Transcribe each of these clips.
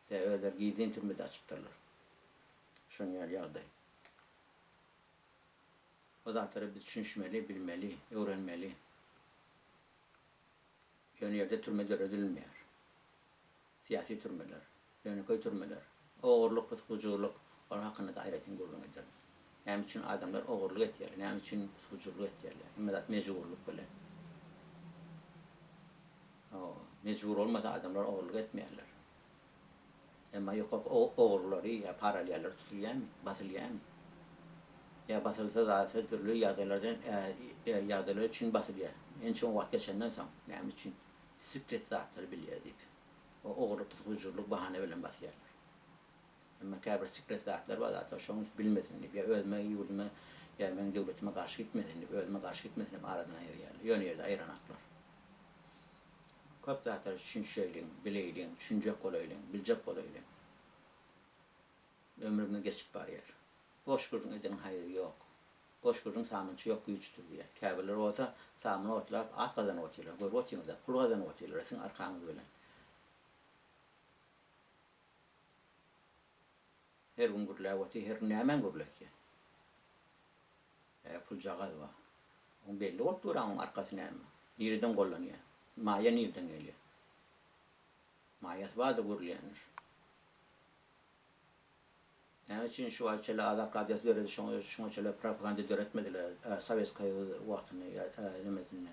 Sebäbi özleri gizlin türmede açypdyrlar. Şonuň ýaly ýagdaý. O zatlara biz düşünişmeli, bilmeli, öwrenmeli. Ýöne ýerde türme döredilmeýär. Syýasy türmeler, ýönekeý türmeler, ogurlyk, pysgujurlyk, olar hakynda-da aýratyn gürrüň ederin. Näme üçin adamlar ogurlyk etýärler, näme üçin pysgujurlyk etýärler? Hemme zat mejburlyk bilen. Hawa, mejbur bolmasa adamlar ogurlyk etmeýärler. Emma ýokarky ogrulary ýa paralaýanlar tutulýarmy, basylýarmy? Ýa basylsa zatsa dürli ýagdaýlardan ýagdaýlar üçin basylýar. Ençeme wagt geçenden soň, näme üçin sikret zatlary bilýär diýip. O ogurlyk pysgujurlyk bahana bilen basýarlar. Emma käbir sikret zatlar bar zatlar şoň bilmesin diýip ýa özüme ýurduma ýa meň döwletime garşy gitmesin diýip özüme garşy gitmesin diýip aradan aýyrýarlar. Ýöne ýerde aýyranaklar. Köp zatlara düşünişeýliň, bileýliň, düşünjek bolaýlyň, biljek bolaýlyň. Ömrümiz geçip barýar. Boş gürrüň edeniň haýry ýok. Boş gürrüň samynçy ýok güýçdür diýýär. Käbirleri bolsa samyny otlap at gazanyp otyrlar. Görüp otyňyzda, pul gazanyp otyrlar siziň arkaňyz bilen. Her gün gürläp otyr, her gün nämäni gürletýär? Ä, puljagaz bar. Oň belli bolup dur-a, oň arkasy näme? Nireden gollanýar? Maýa nireden gelýär? Maýasy bardyr gürleýändir. Näme üçin şu wagta çenli Azat radiosy döredi, şoňa şuňa çenli propaganda döretmediler, Sowet Soýuzy wagtynda ýa nemesinde,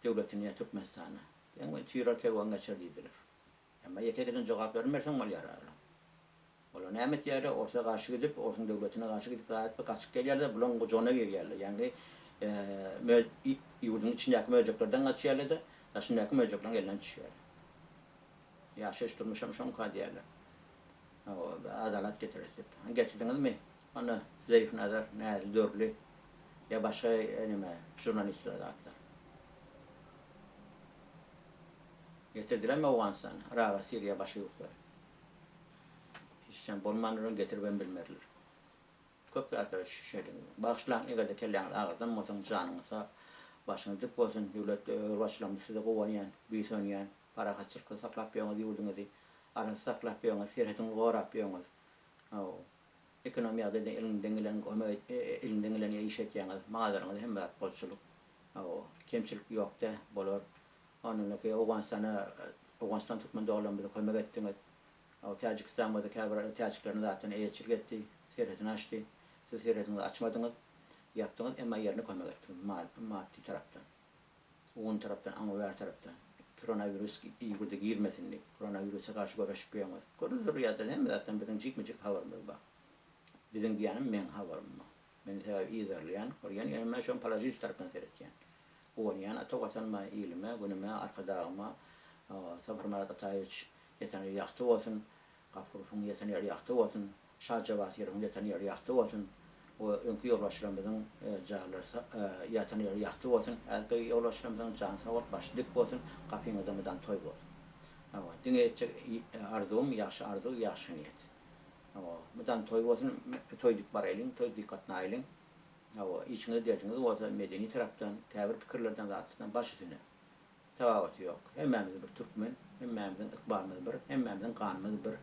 döwletinde ýa Türkmenistanda? Diňe Týurer kerwen geçer diýdiler. Emma ýeke-ýekeden jogaplaryny berseň bolýar olaň. Olar näme etýärler? Orsa garşy gidip, orsuň döwletine garşy gidip zat etip gaçyp gelýärler, bulaň gujagyna girýärler. Ýagny ýurduň içindäki möjeklerden gaçýarlar-da, daşyndaky möjekleriň eline düşýärler. Ýaşaýyş durmuşam şoňka diýýärler. Hawa, adalat getireris diýip. Hany getirdiňizmi? Onda Zeýf Nazar, Näzli Dörli ýa başga neme žurnalistler zatlar. Getirdilermi Owganystana, Yraga, Siriýa başga ýurtlara? Hiç haçan bolmandyr ony getiribem bilmezler. Köp zatlara düşünşeliň. Bagyşlaň egerde kelläňizi agyrdan bolsam janyňyz sag, başyňyz dik bolsun. Döwlet ýolbaşçylarymyz size guwanýan, buýsanýan. Parahatçylykda saklap ýöňüz ýurduňyzy. Arassa saklap ýöňüz, serhediňizi gorap ýöňüz. Hawa. Ekonom ýagdaýda eliňden gelen kömek eliňden gelen iş etýäňiz. Mazaryňyzda hemme zat bolçulyk. Hawa. Kemçilik ýok dä, bolar. Ondan Owganystana Owganystan türkmen doganlarymyza kömek etdiňiz. Täjigistan bolsa käbir täjikleriň zatlaryna eýeçilik etdi, serhedini açdy. Siz serhediňizi açmadyňyz, ýapdyňyz, emma ýerine kömek etdiňiz maddy tarapdan. Un tarapdan, aňa-bäri tarapdan. Koronawirus ýurda girmesin diýip, koronawirusa garşy göreşip ýöňüz. Görüldür ýa-da hemme zatdan biziň jikme-jik habarymyz bar. Biziň diýýänim meň habarym bar. Meni sebäbi yzarlaýan, görýän, ýöne men şoň položitel tarapdan seretýän. Guwanýan ata Watanyma, ilime, günüme, Arkadagyma, Saparmyrat Ataýewiç ýatan ýeri ýagty bolsun, Gapurowyň ýatan ýeri ýagty bolsun, Şaja Batyrowyň ýatan ýeri ýagty bolsun we öňki ýolbaşçylarymyzyň janlary ýatan ýeri ýagty bolsun, häzirki ýolbaşçylarymyzyň jany sag bolup, başy dik bolsun, gapyňyzda mydam toý bolsun. Hawa, diňe etjek arzuwym ýagşy arzuw, ýagşy niýet. Hawa, mydam toý bolsun, toý diýip baraýlyň, toý diýip gatnaýlyň. Hawa, işiňiz derdiňiz bolsa medeni tarapdan, käbir pikirlerden zatlardan baş üstüne. Tabawaty ýok. Hemmämiz bir türkmen, hemmämiziň ykbalymyz bir, hemmämiziň ganymyz bir.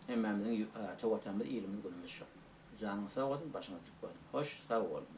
Hemmämiziň ata watanymyz, ilimiz, günümiz şol. Janyňyz sag bolsun, başyňyz dik bolsun. Hoş, sag boluň.